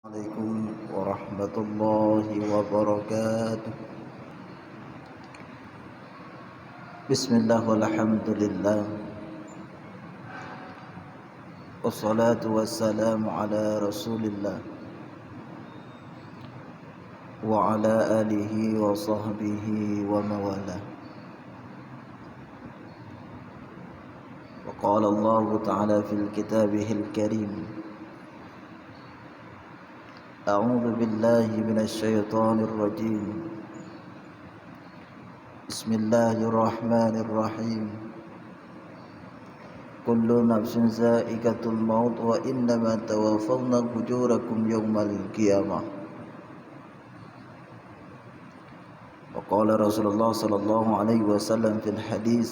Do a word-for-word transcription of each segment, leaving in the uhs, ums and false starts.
عليكم ورحمة الله وبركاته. بسم الله والحمد لله، والصلاة والسلام على رسول الله وعلى آله وصحبه ومن والاه. وقال الله تعالى في كتابه الكريم: أعوذ بالله من الشيطان الرجيم. بسم الله الرحمن الرحيم. كل نفس ذائقة الموت وإنما توفون أجوركم يوم القيامة. وقال رسول الله صلى الله عليه وسلم في الحديث: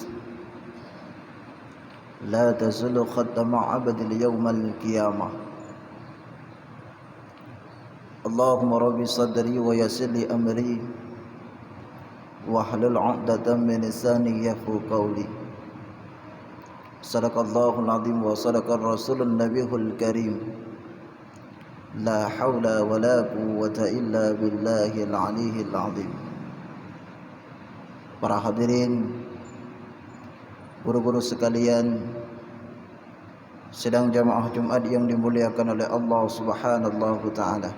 لا تزول قدم عبد يوم القيامة. اللهم رب صدري ويسر لي أمري واحلل عقدة من لساني يفقهوا قولي. صدق الله العظيم وصدق الرسول النبي الكريم. La haula wa la quwwata illa billahil aliyyil azim. Para hadirin, guru-guru sekalian, sidang jamaah Jumat yang dimuliakan oleh Allah Subhanahu wa Ta'ala.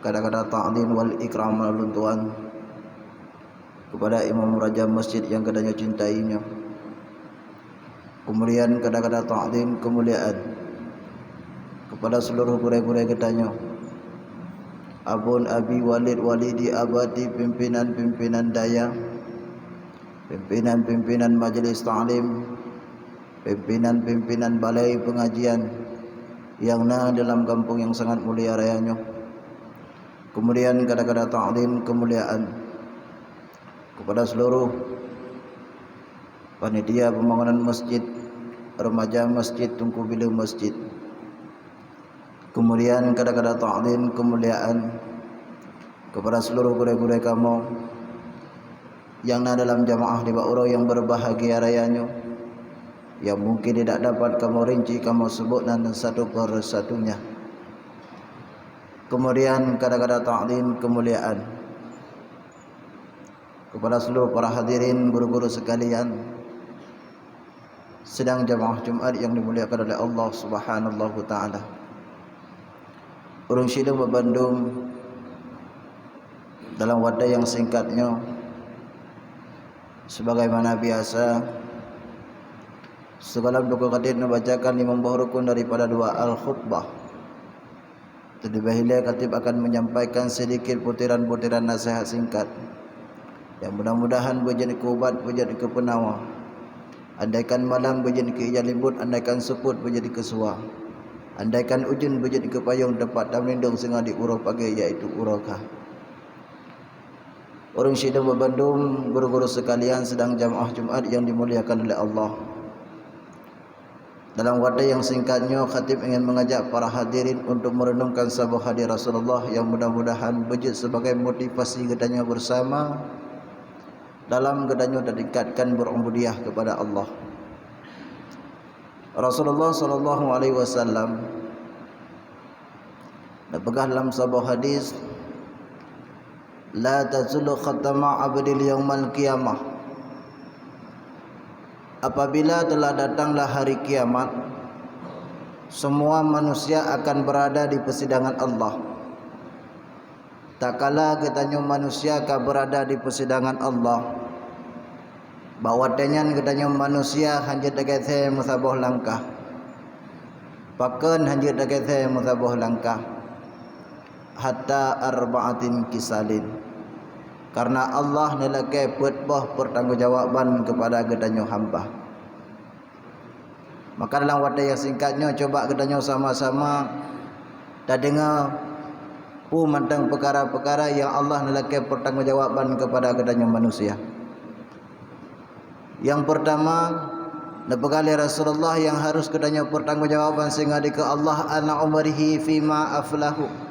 Kada-kada ta'zim wal ikram lôn tuan kepada imam raja masjid yang geutanyoe cintai nyoe. Kemudian kada-kada ta'zim keumuliaan kepada seluruh gurée-gurée geutanyoe, abon, abi, walid, walidi, abati, pimpinan-pimpinan dayah, pimpinan-pimpinan majelis taklim, pimpinan-pimpinan balai pengajian yang na dalam gampông yang sangat mulia raya nyoe. Kemudian kada-kada ta'zim keumuliaan kepada seluruh panitia pembangunan masjid, remaja masjid, teungku bileue masjid. Kemudian kada-kada ta'zim keumuliaan kepada seluruh gurée-gurée kamoe yang na dalam jamaah di bak uroe yang berbahagia raya nyoe, yang mungkin tidak dapat kamoe rinci kamoe sebut nan satu per satunya. Kemudian kada-kada ta'zim keumuliaan kepada seluruh para hadirin, guru-guru sekalian, sidang jamaah Jumat yang dimuliakan oleh Allah Subhanahu wa Ta'ala. Ureuëng sidang bandum, dalam watée yang singkat nyoe, sebagaimana biasa, sigohlom dukue khatib neubacakan limong boh rukun daripada dua al-khutbah. Terlebih lé khatib akan menyampaikan sedikit butiran-butiran nasihat singkat yang mudah-mudahan beujeuet keu ubat, beujeuet keu peunawa. Andaikan malam beujeuet keu ija limbot, andaikan seupôt beujeuet keu suwa, andaikan ujeuen beujeuet keu payong teumpat tameulindong singoh di uroe pagée, yaitu uroe kha. Ureuëng sidang bandum, guru-guru sekalian, sidang jamaah Jumat yang dimuliakan oleh Allah. Dalam watée yang singkat nyoe, khatib ingin mengajak para hadirin untuk merenungkan saboh hadis Rasulullah yang mudah-mudahan beujeuet sebagai motivasi geutanyoe bersama dalam geutanyoe tadekatkan berubudiah kepada Allah. Rasulullah sallallahu alaihi wasallam neupeugah dalam saboh hadis, "La tazulu qadama abdin yaumal qiyamah." Apabila telah datanglah hari kiamat, semua manusia akan berada di persidangan Allah. Takala geutanyoe manusia ka beurada di peusidangan Allah, bak watée nyan geutanyoe manusia hana jeuet tageusée meusaboh langkah. Pakon hana jeuet tageusée meusaboh langkah? Hatta arba'atin kisalin. Karena Allah neulakée peuet boh peutanggongjawaban keupada geutanyoe hamba. Maka dalam watée nyang singkat nyoe, cuba geutanyoe sama-sama tadeungoe peue mantong peukara-peukara nyang Allah neulakée peutanggongjawaban keupada geutanyoe manusia. Nyang peurtama, neupeugah lé Rasulullah nyang harôh geutanyoe peutanggongjawaban singoh dikeue Allah, "An umrihi fima aflahu."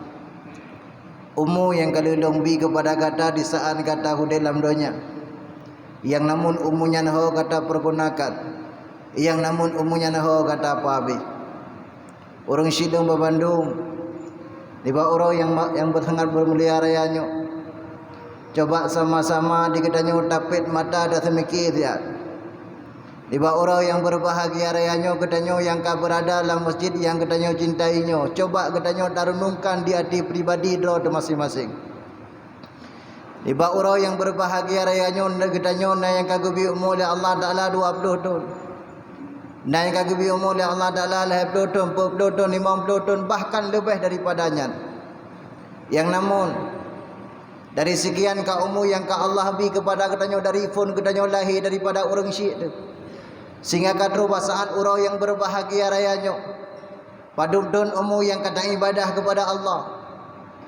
Umu nyang ka lôn bi keupada gata di saát gata udeb lam donya, nyang namun umu nyan ho gata peugunakan, nyang namun umu nyan ho gata peuhabéh. Ureuëng syedeueng babandum, nibak uroe nyang ma-, nyang sangat beumulia raya nyoe, coba sama-sama di geutanyoe tapét mata dan seumike siat. Nibak uroe nyang beubahgia raya nyoe, geutanyoe nyang ka beurada lam masjid nyang geutanyoe cintai nyoe, coba geutanyoe tareunungkan di até pribadi droe teuh maséng-maséng. Nibak uroe nyang beubahgia raya nyoe, geutanyoe na nyang ka geubri umu lé Allah Taala dua ploh thon. Na nyang ka geubri umu lé Allah Taala lhée ploh thon, peuet ploh thon, limong ploh thon, bahkan leubeh daripada nyan. Nyang namon, dari seukian ka umu nyang ka Allah bri keupada geutanyoe dari phon geutanyoe lahé daripada ureuëng syik teuh, sehingga ka troh bak saát uroe nyang beubahgia raya nyoe, padub thon umu nyang ka taibadah keupada Allah?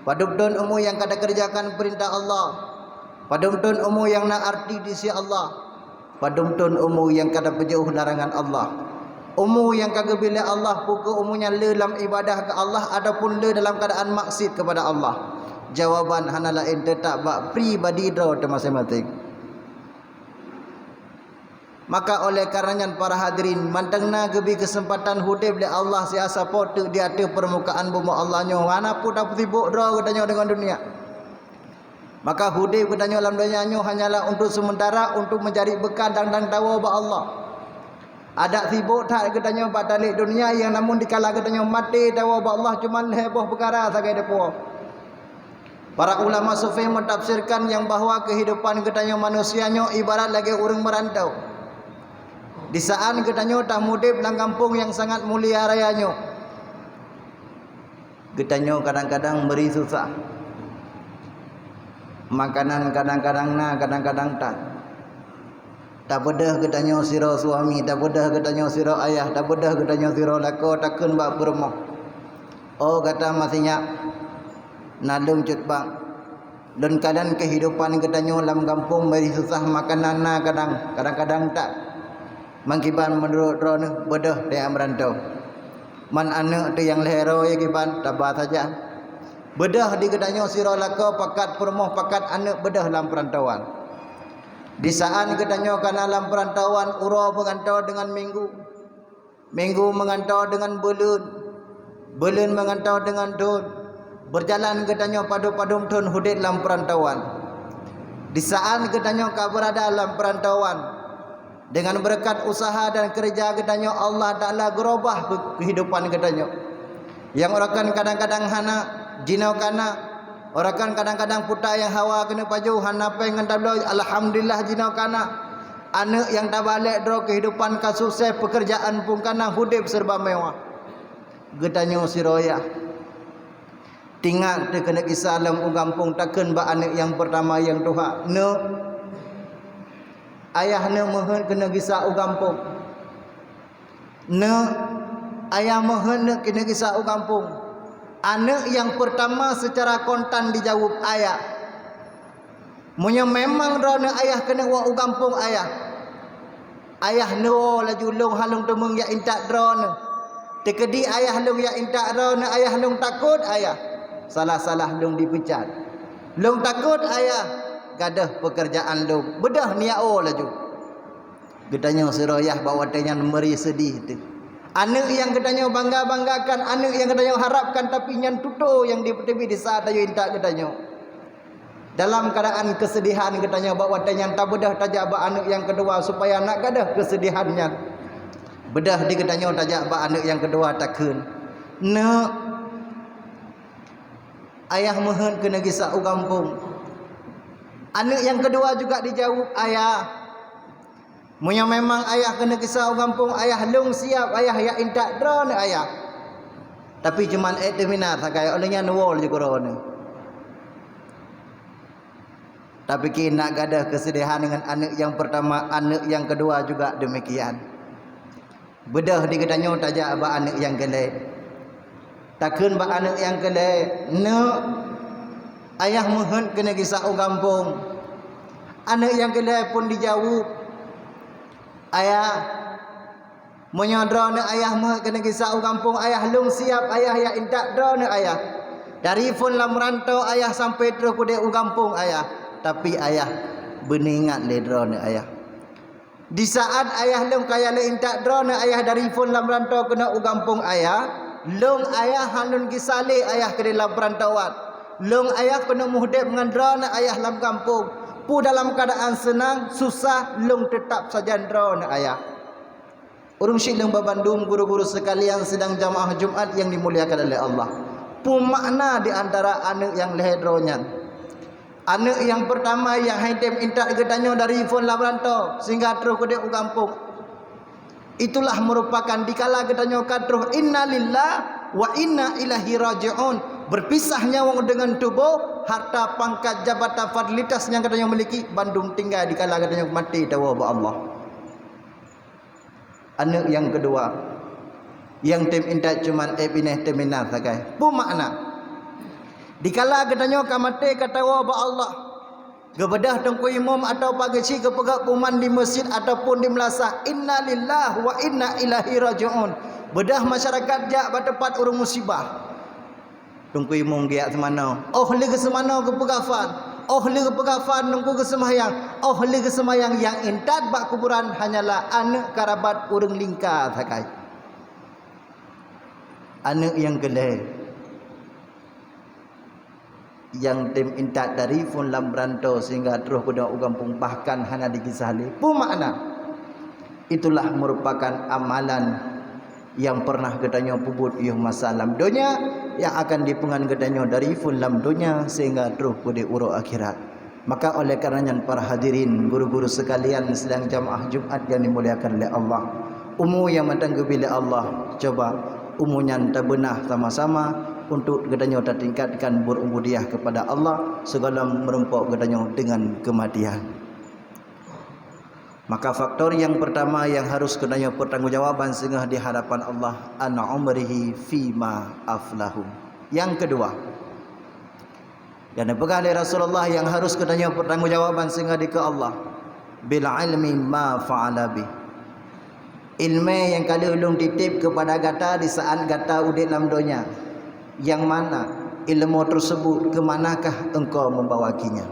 Padub thon umu nyang ka takeureujakan peurintah Allah? Padub thon umu nyang na arti di sisi Allah? Padub thon umu nyang ka tapeujiôh larangan Allah? Umu nyang ka geubri lé Allah, peu kheueh umu nyan le lam ibadah keu Allah ataupun le dalam keuadaan maksiet keupada Allah? Jawaban hana laén, teutap bak pribadi droe teuh maséng-maséng. Maka oleh karena nyan, para hadirin, mantong na geubri keuseumpatan udeb lé Allah siasai po teuk di ateueh peurmukaan bumoe Allah nyoe, hana peue tapeusibok droe geutanyoe deungon dunia. Maka udeb geutanyoe lam donya nyoe hanyalah untuk sementara, untuk mencari bekal dan, dan tawoe bak Allah. Adak sibok that geutanyoe bak talek dunia, nyang namun dikala geutanyoe maté tawoe bak Allah cuma lhée boh peukara sagai dipuwoe. Para ulama sufi mentafsirkan nyang bahwa keuhidupan geutanyoe manusia nyoe ibarat lagée ureuëng meurantau. Di saát geutanyoe tamudeb lam gampông nyang sangat mulia raya nyoe, geutanyoe kadang-kadang meuri susah. Makanan kadang-kadang na, kadang-kadang tan. Tabeudôh geutanyoe sidroe suami, tabeudôh geutanyoe sidroe ayah, tabeudôh geutanyoe sidroe lakoe takheun bak peurumoh, "Oh, gata masih nyak, na lôn cut bak. Lôn kalon keuhidupan geutanyoe lam gampông meuri susah, makanan na kadang, kadang-kadang tan. Meukiban meunurot droeneuh beudôh tajak meurantau. Man aneuëk teuh nyang lhée droe kiban taba saja." Beudôh di geutanyoe sidroe lakoe pakat peurumoh, pakat aneuëk beudôh lam peurantauan. Di saát geutanyoe kana lam peurantauan, uroe meugantoe deungon minggu, minggu meugantoe deungon buleuen, buleuen meugantoe deungon thon, beujalan geutanyoe padub-padub thon udeb lam peurantauan. Di saát geutanyoe ka beurada lam peurantauan, deungon beureukat useuha dan keureuja geutanyoe, Allah Taala geurubah keuhidupan geutanyoe. Nyang uroe kon kadang-kadang hana, jinoe kana. Uroe kon kadang-kadang puta nyang hawa keuneuk pajoh, hana péng ngon tabloe, alhamdulillah jinoe kana. Aneuëk nyang tabalek droe keuhidupan ka sukses, peukeurjaan pun kana, udeb seureuba mewah. Geutanyoe sidroe yah. Tingat teuh keuneuk gisa lom u gampông, takheun bak aneuëk nyang peurtama nyang tuha, "Neuk, ayah neuk meuheuet keuneuk gisa u gampông." "Neuk, ayah meuheuet neuk keuneuk gisa u gampông." Aneuëk nyang peurtama seucara kontan jijaweueb, "Ayah." "Meunyoe memang droeneuh ayah keuneuk woe u gampông ayah, ayah neuwoe laju, lôn han lôn teumeung jak intat droeneuh. Teukeudi ayah lôn jak intat droeneuh, ayah lôn takot ayah. Salah-salah lôn jipeucat. Lôn takot ayah, gadôh peukeurjaan lôn. Beudôh neujak woe laju." Geutanyoe sidroe yah bak watée nyan meuri seudeh teuh. Aneuëk nyang geutanyoe bangga-banggakan, aneuëk nyang geutanyoe harapkan, tapi nyan tutoe nyang jipeuteubit di saát tanyoe intat geutanyoe. Dalam keuadaan keuseudihan geutanyoe bak watée nyan, tabeudôh tajak bak aneuëk nyang keudua supaya nak gadôh keuseudihan nyan. Beudôh di geutanyoe tajak bak aneuëk nyang keudua takheun, "Neuk, ayah meuheuet keuneuk gisa u gampông." Aneuëk nyang keudua juga jijaweueb, "Ayah." "Meunyoe memang ayah keuneuk gisa u gampông ayah, lôn siab ayah jak intat droeneuh ayah. Tapi cuman ék teuminan sagai, óh lheueh nyan woe laju keu droeneuh." Tapi keu nak gadôh keuseudihan ngon aneuëk nyang peurtama, aneuëk nyang keudua juga deumikian. Beudôh di geutanyoe tajak bak aneuëk nyang keu lhée. Takheun bak aneuëk nyang keu lhée, "Neuk, ayah meuheuet keuneuk gisa u gampông." Aneuëk nyang keu lhée pun jijaweueb, "Ayah, meunyoe droeneuh ayah meuheuet keuneuk gisa u gampông ayah, lôn siab ayah jak intat droeneuh ayah. Dari phon lam rantô ayah sampai troh keudeh u gampông ayah. Tapi ayah, beuneuingat lé droeneuh ayah. Di saát ayah lôn kaya lé intat droeneuh ayah dari phon lam rantô keunoe u gampông ayah, Lôn ayah han lôn gisa lé ayah keudeh lam peurantauan. Lôn ayah keuneuk meuhudép ngon droeneuh ayah lam gampông. Peue dalam keuadaan seunang, susah, lôn teutab sajan droeneuh ayah. Ureuëng syiek lôn bandum, guru-guru seukalian, sidang jamaah Jumat nyang dimuliakan lé Allah. Peue makna di antara aneuëk nyang lhée droe nyan? Aneuëk nyang peurtama nyang han tem intat geutanyoe dari phon lam rantau sehingga troh keudeh u gampông. Itulah meurupakan dikala geutanyoe ka troh inna lillahi wa inna ilaihi raji'un, berpisah nyawöng deungon tuboh, harta, pangkat, jabatan, fasilitas nyang geutanyoe miliki, bandum tinggai dikala geutanyoe maté tawoe bak Allah. Aneuëk nyang keudua, nyang tem intat cuman éh binéh teuminah sagai. Peue makna? Dikala geutanyoe ka maté ka tawoe bak Allah, geubeudôh teungku imum atawa pageucit geupeugah peuman di meuseujid ataupun di meulasah, "Inna lillahi wa inna ilaihi raji'un." Beudôh masyarakat jak bak teumpat ureuëng musibah. Teungku imum geujak seumanoe, óh lheueh geuseumanoe geupeugah fan, óh lheueh geupeugah fan teungku geuseumayang, óh lheueh geuseumayang nyang intat bak kuburan hanyalah aneuëk karabat ureuëng lingka sagai. Aneuëk nyang keulhée, nyang tem intat dari phon lam rantau sehingga troh keudeh u gampông bahkan hana digisa lé. Peue makna? Itulah meurupakan amalan nyang pernah geutanyoe peubuet yoh masa lam donya, nyang akan dipeungon geutanyoe dari phon lam donya sehingga troh keudeh uroe akhirat. Maka oleh karena nyan, para hadirin, guru-guru seukalian, sidang jamaah Jumat nyang dimuliakan lé Allah, umu nyang mantong geubri lé Allah, cuba umu nyan tabeunah sama-sama untuk geutanyoe tatingkatkan buet ubudiyah keupada Allah sigohlom meurumpok geutanyoe deungon keumatian. Maka faktor nyang peurtama nyang harôh geutanyoe peutanggongjawaban singoh di hadapan Allah, an umrihi fima aflahu. Nyang keudua, nyang neupeugah lé Rasulullah nyang harôh geutanyoe peutanggongjawaban singoh dikeue Allah, bil ilmi ma fa'ala bih. Ileumé nyang ka lheueh lôn titép keupada gata di saát gata udép lam donya, nyang mana ileumé teuseubut, keumanakah engkau meubawa kinya?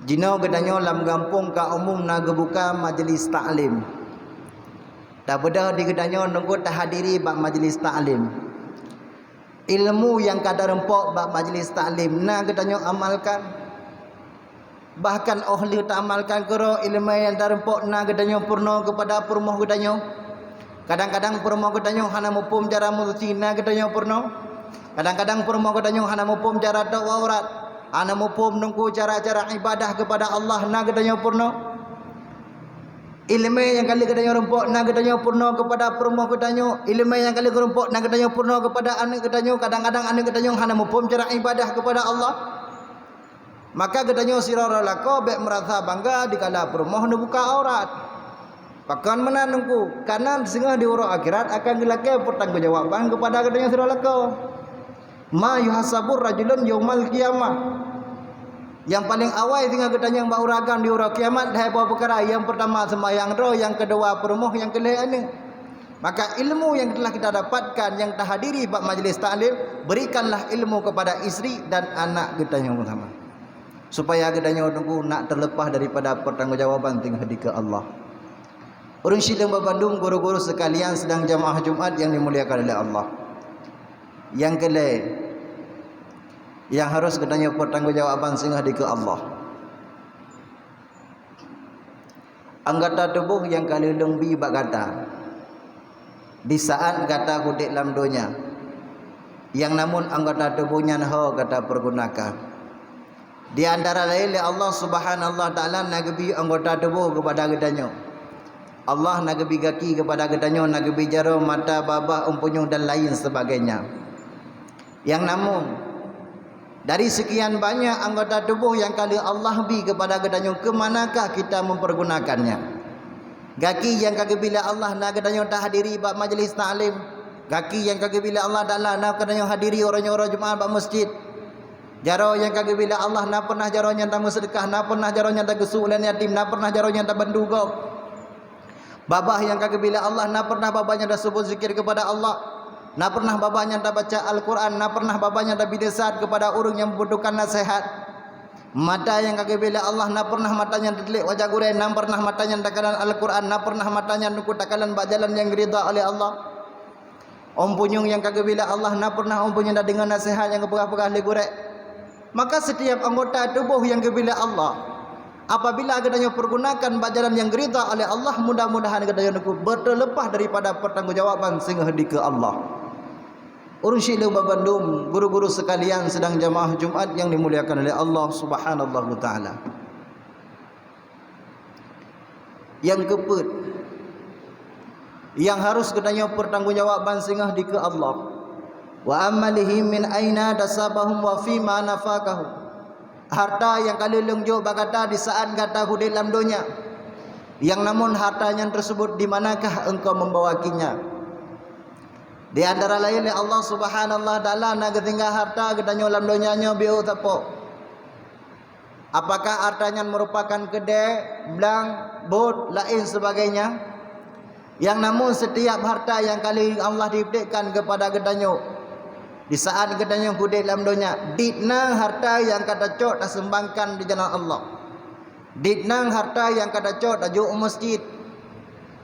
Jinoe geutanyoe lam gampông ka umum na geubuka majlis taklim. Tabeudôh di geutanyoe nungku tahadiri bak majlis taklim. Ilmu nyang ka tareumpok bak majlis taklim na geutanyoe amalkan. Bahkan óh lheueh taamalkan keudroe ileumé nyang tareumpok na geutanyoe peurunoe keupada peurumoh geutanyoe. Kadang-kadang peurumoh geutanyoe hana muphom cara meusuci na geutanyoe peurunoe. Kadang-kadang peurumoh geutanyoe hana muphom cara tok aurat, hana muphom nungku cara-cara ibadah keupada Allah na geutanyoe peurunoe. Ileumé nyang ka lheueh geutanyoe reumpok na geutanyoe peurunoe keupada peurumoh geutanyoe, ileumé nyang ka lheueh geurumpok na geutanyoe peurunoe keupada aneuëk geutanyoe, kadang-kadang aneuëk geutanyoe hana muphom cara ibadah keupada Allah. Maka geutanyoe sidroe-droe lakoe bék meurasa bangga dikala peurumoh neubuka aurat. Pakon meunan teungku, kareuna singoh di uroe akhirat akan geulakée peutanggongjawaban keupada geutanyoe sidroe lakoe. Ma yuhasabur rajulun yaumal qiyamah. Nyang paleng awai singoh geutanyong bak ureuëng agam di uroe kiamat hai boh peukara, nyang peurtama seumayang droe, nyang keudua peurumoh, nyang keulhée aneuëk. Maka ilmu yang telah kita dapatkan, yang tahadiri bak majlis taklim, berikanlah ilmu kepada isteri dan anak geutanyoe bersama. Supaya geutanyoe teungku nak terlepas daripada pertanggungjawaban tinggal di ke Allah. Ureuëng sidang babandum guru-guru sekalian sidang jamaah Jumat yang dimuliakan oleh Allah. Yang keulhée, yang harus geutanyoe pertanggungjawaban singoh di ke Allah. Anggota tuboh nyang ka lheueh lôn bi bak gata, di saát gata udeb lam donya, nyang namun anggota tuboh nyan ho gata peugunakan. Di antara laén lé Allah Subhanahu wa Taala na geubi anggota tuboh keupada geutanyoe. Allah na geubi gaki keupada geutanyoe, na geubi jaroe, mata, babah, empunyueng dan lain sebagainya. Nyang namun, dari sekian banyak anggota tuboh nyang ka lheueh Allah bi keupada geutanyoe, keumanakah kita mempergunakannya? Gaki nyang ka geubi lé Allah na geutanyoe tahadiri bak majlis taklim. Gaki nyang ka geubi lé Allah Taala na geutanyoe hadiri uroe nyoe uroe Jumat bak masjid. Jaroe nyang ka geubi lé Allah na pernah jaroe nyang tameuseudeukah, na pernah jaroe nyang tageusu ulèe yatim, na pernah jaroe nyang tabantu gob. Babah nyang ka geubi lé Allah, na pernah babah nyang taseubut zikir keupada Allah, na pernah babah nyang tabaca Al-Quran, na pernah babah nyang tabri naseuhat keupada ureuëng nyang membutuhkan naseuhat. Mata nyang ka geubi lé Allah, na pernah mata nyang tateulik wajah gurée, na pernah mata nyang takalon Al-Quran, na pernah mata nyang teungku takalon bak jalan nyang ridha oleh Allah. Ôn punyueng nyang ka geubri lé Allah, na pernah ôn punyueng na deungoe naseuhat nyang geupeugah-peugah lé gurée? Maka setiap anggota tuboh nyang geubri lé Allah, apabila geutanyoe peugunakan bak jalan nyang geuridha oleh Allah, mudah-mudahan geutanyoe neuku beuteuleupah daripada peutanggongjawaban singoh dikeue Allah. Ureuëng syiek lôn bandum, guru-guru seukalian, sidang jamaah Jumat nyang dimuliakan oleh Allah Subhanahu wa Taala. Nyang keupeuet, nyang harôh geutanyoe peutanggongjawaban singoh dikeue Allah. Wa amwalihim min aina tasabahum wa fima nafaqahum. Harta nyang ka lheueh lôn jok bak gata di saát gata udeb lam donya. Nyang namun harta nyan tersebut di manakah engkau membawakinya? Di antara laén lé Allah Subhanahu wa Taala na geutinggai harta geutanyoe lam donya nyoe biôh sapo. Apakah harta nyan merupakan keudée, blang, bot, laén sebagainya? Nyang namun setiap harta nyang ka lheueh Allah titipkan keupada geutanyoe di saát geutanyoe udeb lam donya, dit na harta nyang ka tacok tasumbangkan di jalan Allah. Dit na harta nyang ka tacok tajok u masjid.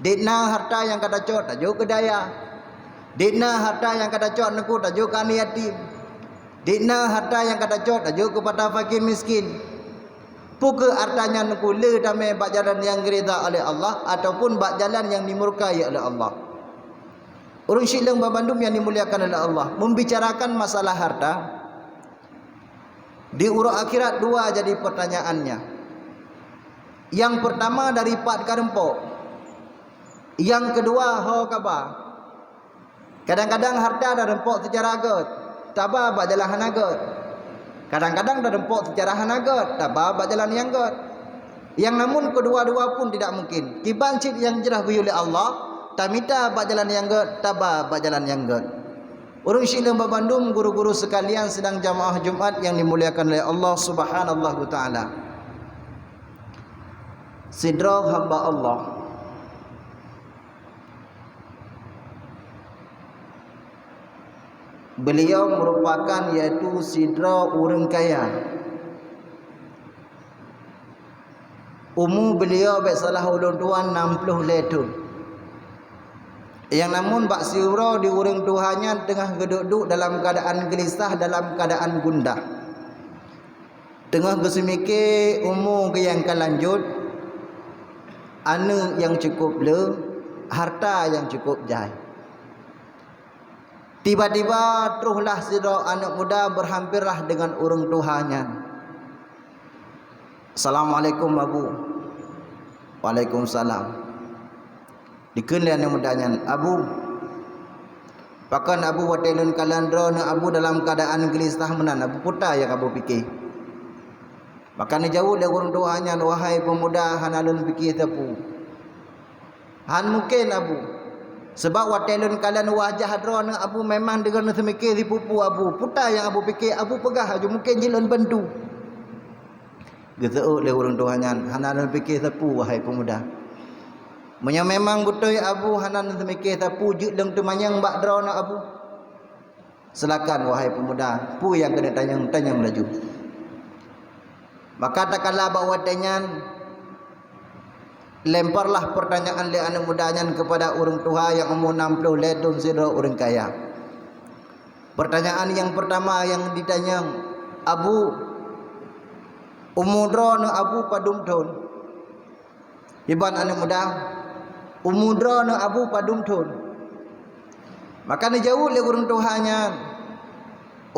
Dit na harta nyang ka tacok tajok keu dayah. Dit na harta nyang ka tacok neuku tajok keu aneuk yatim. Dit na harta nyang ka tacok tajok keupada fakir miskin. Peu kheueh harta nyan neuku le tamé bak jalan nyang geuridha oleh Allah ataupun bak jalan nyang dimurkai oleh Allah? Ureuëng syiek lôn bandum nyang dimuliakan oleh Allah, membicarakan masalah harta, di uroe akhirat dua jadi pertanyaannya. Nyang pertama, dari pat ka reumpok. Nyang keudua, ho ka ba. Kadang-kadang harta tarumpok seucara gét, taba bak jalan hana gét. Kadang-kadang tarumpok seucara hana gét, taba bak jalan nyang gét. Nyang namun keudua-dua pun tidak mungkin. Kiban cit nyang jroh geuyue lé Allah, tamita bak jalan nyang gét, taba bak jalan nyang gét. Ureuëng syiek lôn bandum, guru-guru seukalian, sidang jamaah Jumat nyang dimuliakan oleh Allah Subhanahu wa Taala. Sidroe hamba Allah, beliau merupakan yaitu sidroe ureuëng kaya. Umu beliau bék salah ulôn tuan nam ploh lhée thon. Nyang namun bak siuroe di ureuëng tuha nyan teungoh geuduek-duek dalam keuadaan geulisah, dalam keuadaan gundah. Teungoh geuseumike umu geuh nyang ka lanjut, aneuëk nyang cukup le, harta nyang cukup jai. Tiba-tiba trohlah sidroe aneuëk muda berhampirlah dengan ureuëng tuha nyan. "Assalamualaikum, Abu." "Waalaikumsalam." Dikheun lé aneuëk muda nyan, "Abu, pakon Abu watée lôn kalon droeneueh Abu dalam keuadaan geulisah meunan, Abu, peue nyang Abu pike?" Maka neujaweueb lé ureuëng tuha nyan, "Wahai peumuda, hana lôn pike sapeue." "Han mungken, Abu. Sabab watée lôn kalon wajah droeneueh Abu, memang deungon lôn seumike sipupu Abu. Peue nyang Abu pike, Abu peugah laju, mungken jih lôn bantu." Geuseuôt lé ureuëng tuha nyan, "Hana lôn pike sapeue, wahai peumuda. Meunyoe memang beutôi Abu hana lôn seumike sapeue, jeuet lôn teumanyong bak droeneueh Abu." "Silakan, wahai peumuda, peue nyang keuneuk tanyong, tanyong laju." Maka tatkala bak watée nyan, lemparlah pertanyaan lé aneuëk muda nyan keupada ureuëng tuha nyang umu nam ploh lhée thon sidroe ureuëng kaya. Pertanyaan nyang pertama nyang ditanyong, "Abu, umu droeneueh Abu padum thon?" Iban aneuëk muda, "Umu droeneueh Abu padum thon?" Maka neujaweueb lé ureuëng tuha nyan,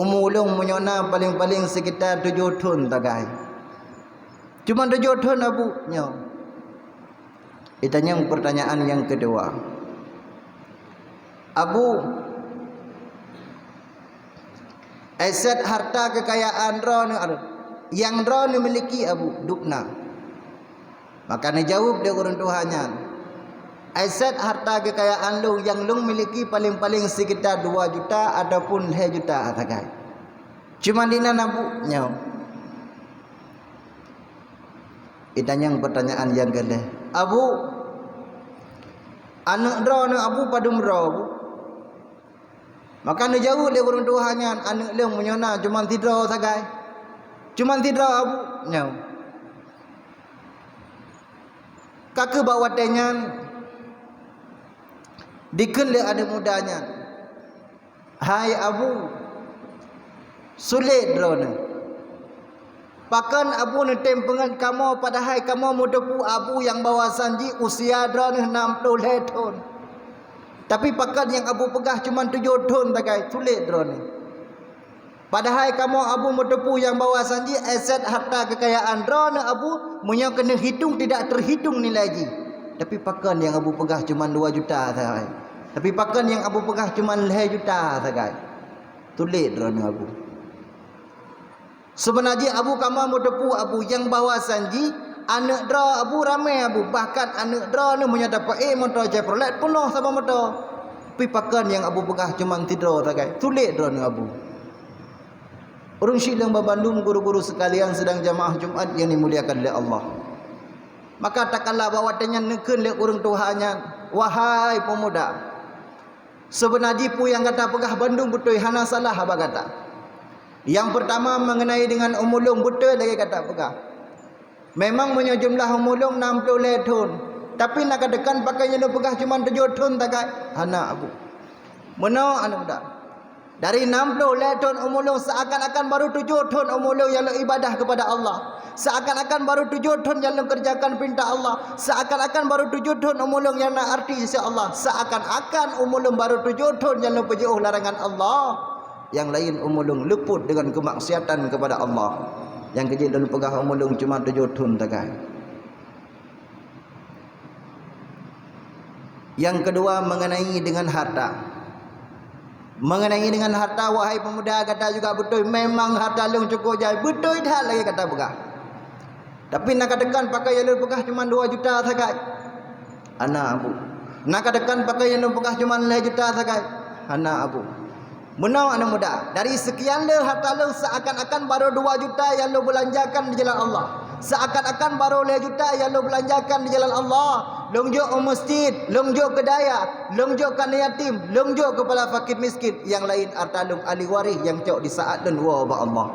"Umu ulôn meunyoe na paleng-paleng seukita tujoh thon sagai." "Cuma tujoh thon, Abu?" "Nyoe." Itanyong pertanyaan nyang keudua, "Abu, aset harta keukayaan droeneueh, nyang droeneueh miliki, Abu?" "Dubna." Maka neujaweueb lé ureuëng tuha nyan, "Aset harta keukayaan lôn nyang lôn miliki paleng-paleng seukita dua juta ataupun lhée juta sagai." "Cuma dinan, Abu?" "Nyoe." Itanyong pertanyaan nyang keulhée, "Abu, aneuëk droeneueh Abu padum droe, Abu?" Maka neujaweueb lé ureuëng tuha nyan, "Aneuëk lôn meunyoe na cuma sidroe sagai." "Cuma sidroe, Abu?" "Nyoe." Ka keuh bak watée nyan, dikheun lé aneuëk muda nyan, "Hai Abu, sulet droeneuh. Pakon Abu neutem peungeut kamoe, padahai kamoe meuteupeue Abu nyang bahwasan jih usia droeneuh nam ploh lhée thon. Tapi pakon nyang Abu peugah cuma tujoh thon sagai, sulet droeneuh. Padahai kamoe Abu meuteupeue nyang bahwasan jih aset harta keukayaan droeneuh Abu, meunyoe keuneuk hitong tidak teuhitong nilai jih. Tapi pakon nyang Abu peugah cuma dua juta sagai. Tapi pakon nyang Abu peugah cuma lhée juta sagai. Sulet droeneuh Abu. Seubeuna jih Abu kamoe meuteupeue Abu nyang bahwasan jih aneuëk droe Abu ramé Abu, bahkan aneuëk droeneuh meunyoe tapeuék moto Chevrolet peunoh saboh moto. Tapi pakon nyang Abu peugah cuma sidroe sagai, sulet droeneuh Abu." Ureuëng syiek lôn bandum guru-guru sekalian sidang jamaah Jumat nyang dimuliakan lé Allah. Maka tatkala bak watée nyan neukheun lé ureuëng tuha nyan, "Wahai peumuda, seubeuna jih peue nyang gata peugah bandum beutôi, hana salah haba gata. Nyang peurtama meungeunai deungon umu lôn beutôi lagée gata peugah. Memang meunyoe jeumeulah umu lôn nam ploh lhée thon, tapi na ka teukan pakon nyang lôn peugah cuma tujoh thon sagai, hana Abu. Meunoe aneuëk muda. Dari nam ploh lhée thon umu lôn seuakan-akan baru tujoh thon umu lôn nyang lôn ibadah keupada Allah. Seuakan-akan baru tujoh thon nyang lôn keureujakan peurintah Allah. Seuakan-akan baru tujoh thon umu lôn nyang na arti sisi Allah. Seuakan-akan umu lôn baru tujoh thon nyang lôn peujiôh larangan Allah. Nyang laén umu lôn leupot deungon keumaksiatan keupada Allah. Nyang keu jeuet lôn peugah umu lôn cuma tujoh thon sagai." Nyang keudua, meungeunai deungon harta. Meungeunai deungon harta, wahai peumuda, gata juga beutôi, memang harta lôn cukôp jai, beutôi that lagée gata peugah. Tapi na ka teukan pakon nyang lôn peugah cuma dua juta sagai, hana Abu. Na ka teukan pakon nyang lôn peugah cuma lhée juta sagai, hana Abu. Meunoe aneuëk muda, dari seukian le harta lôn seuakan-akan barô dua juta nyang lôn beulanjakan di jalan Allah. Seuakan-akan barô lhée juta nyang lôn beulanjakan di jalan Allah. Lôn jok u meuseujid, lôn jok keu dayah, lôn jok keu aneuk yatim, lôn jok keu para fakir miskin. Nyang laén harta lôn ahli waréh nyang cok di saát lôn woe bak Allah.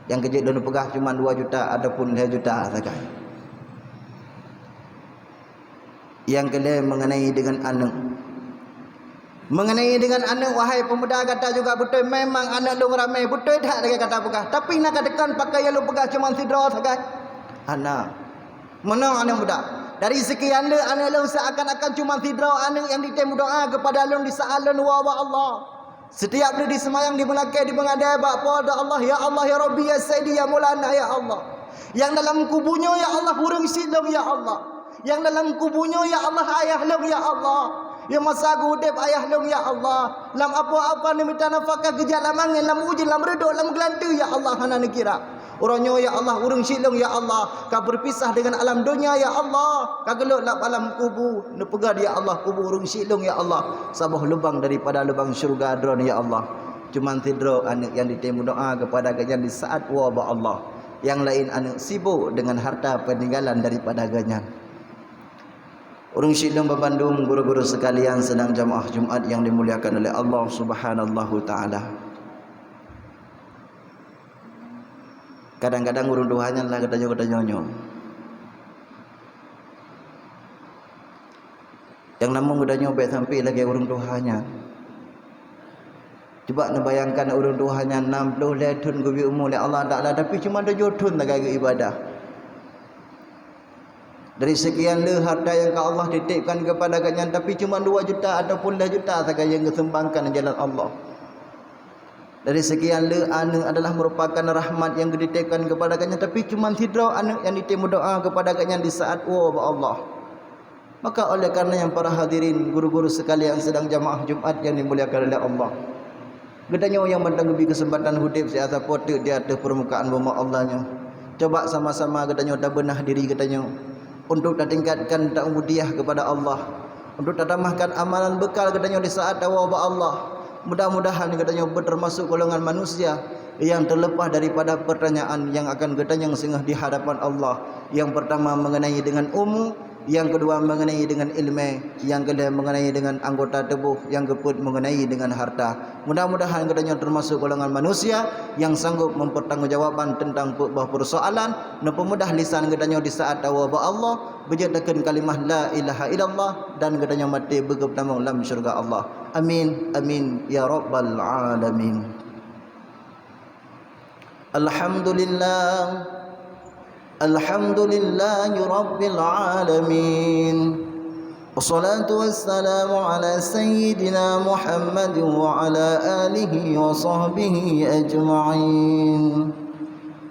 Nyang keu jeuet lôn peugah cuma dua juta ataupun lhée juta sagai. Nyang keulhée meungeunai deungon aneuëk. Meungeunai deungon aneuëk, wahai peumuda, gata juga beutôi, memang aneuëk lôn ramé, beutôi that lagée gata peugah. Tapi na ka teukan pakon nyang lôn peugah cuma sidroe sagai, hana. Meunoe aneuëk muda. Dari seukian le aneuëk lôn seuakan-akan cuma sidroe aneuëk nyang ditém meudoá keupada lôn di saát lôn woe bak Allah. Setiap lheueh diseumayang, dimeulakée, dimeungadai bak Po teu Allah, "Ya Allah, ya Rabbi, ya Sayyidi, ya Maulana, ya Allah. Nyang dalam kubu nyoe, ya Allah, ureuëng syiek lôn, ya Allah. Nyang dalam kubu nyoe, ya Allah, ayah lôn, ya Allah. Nyang masa geuudeb ayah lôn, ya Allah. Lam apoh-apoh neumita nafakah, geujak lam angén, lam ujeuen, lam reudôk, lam geulanteue, ya Allah, hana neukira. Uroe nyoe, ya Allah, ureuëng syiek lôn, ya Allah, ka beupisah deungon alam donya, ya Allah, ka geulhok lam alam kubu, neupeugét, ya Allah, kubu ureuëng syiek lôn, ya Allah, saboh lubang daripada lubang syeuruga Droeneuh, ya Allah. Cuma sidroe aneuëk nyang ditém meudoá keupada gobnyan di saát woe bak Allah. Nyang laén aneuëk sibok deungon harta peuninggalan daripada gobnyan." Ureuëng syiek lôn bandum, guru-guru sekalian, sidang jamaah Jumat nyang dimuliakan oleh Allah Subhanahu Taala. Kadang-kadang ureuëng tuha nyan lah geutanyoe-geutanyoe nyoe. Nyang namun geutanyoe bék sampai lagée ureuëng tuha nyan. Cuba neubayangkan ureuëng tuha nyan nam ploh lhée thon geubri umu lé Allah Taala, tapi cuma tujoh thon sagai geuibadah. Dari seukian le harta nyang ka Allah titipkan keupada gobnyan, tapi cuma dua juta ataupun lhée juta sagai nyang geusumbangkan di jalan Allah. Dari seukian le aneuëk adalah meurupakan rahmat nyang geutitipkan keupada gobnyan, tapi cuma sidroe aneuëk nyang ditém meudoá keupada gobnyan di saát woe bak Allah. Maka oleh karena nyan, para hadirin, guru-guru sekalian, sidang jamaah Jumat nyang dimuliakan oleh Allah, geutanyoe nyang mantong geubri keuseumpatan udeb siat sapo teuk di ateueh peurmukaan bumoe Allah nyoe, coba sama-sama geutanyoe tabeunah diri geutanyoe untuk tatingkatkan ta'ubudiyah keupada Allah, untuk tatamahkan amalan beukal geutanyoe di saát tawoe bak Allah. Mudah-mudahan geutanyoe beuteumasok golongan manusia nyang teuleupah daripada peurtanyaan nyang akan geutanyong singoh di hadapan Allah. Nyang peurtama meungeunai deungon umu, Nyang keudua mengenai dengan ileumèe, nyang keulhèe mengenai dengan anggota tuboh, nyang keupeuet mengenai dengan harta. Mudah-mudahan geutanyoe teumasuk golongan manusia nyang sanggup mempertanggungjawabkan teuntang peuet boh peusoalan, neupeumudah lisan geutanyoe di saat tawoe bak Allah, beujeuet takheun kalimah la ilaha illallah, dan geutanyoe maté beugeup tamong lam syeuruga Allah. Amin, amin, ya rabbal alamin. Alhamdulillah. Alhamdulillahi rabbil alamin. Wassalatu wassalamu ala sayyidina Muhammadin wa ala alihi wa sahbihi ajma'in.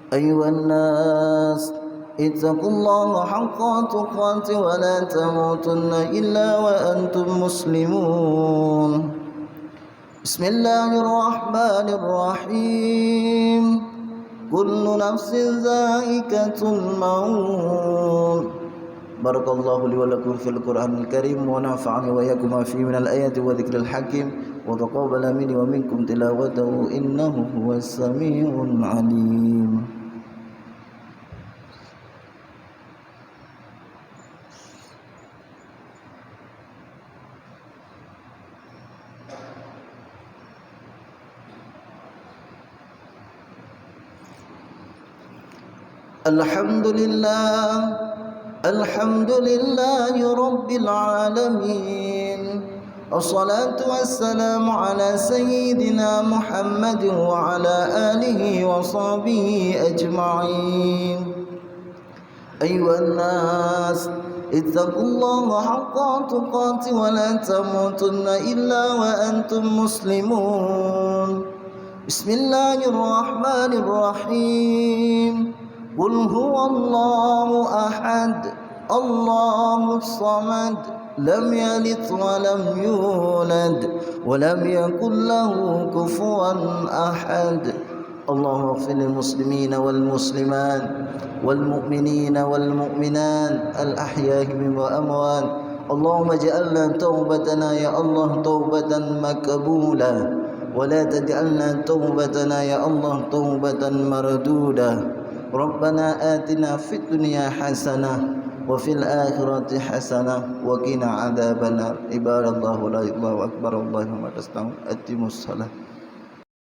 Ayyuhan nas, ittaqullaha haqqa tuqatih wa la tamutunna illa wa antum muslimun. Bismillahirrahmanirrahim. Kullu nafsin zaikatul maut. Barakallahu li wa lakum fil Qur'anil Karim wa nafa'ani wa iyyakum bima fihi minal ayati wa dzikril hakim wa taqabbala minni wa minkum tilawatahu innahu huwas samiul alim. Alhamdulillah. Alhamdulillahi rabbil alamin. Wassalatu wassalamu ala sayyidina Muhammadin wa ala alihi wa sahbihi ajma'in. Ayyuhan nas, ittaqullaha haqqa tuqatih wa la tamutunna illa wa antum muslimun. Bismillahirrahmanirrahim. Qul huwallahu ahad, Allahus samad, lam yalid wa lam yulad, wa lam yakul lahu kufuwan ahad. اللهم اغفر للمسلمين والمسلمات والمؤمنين والمؤمنات الأحياء منهم والأموات. اللهم اجعلنا توبتنا يا الله توبة مقبولة، ولا تجعلنا توبتنا يا الله توبة مردودة. ربنا آتنا في الدنيا حسنة وفي الآخرة حسنة وقنا عذاب النار. عباد الله، لا إله إلا الله أكبر، الله أكبر. أقيموا الصلاة.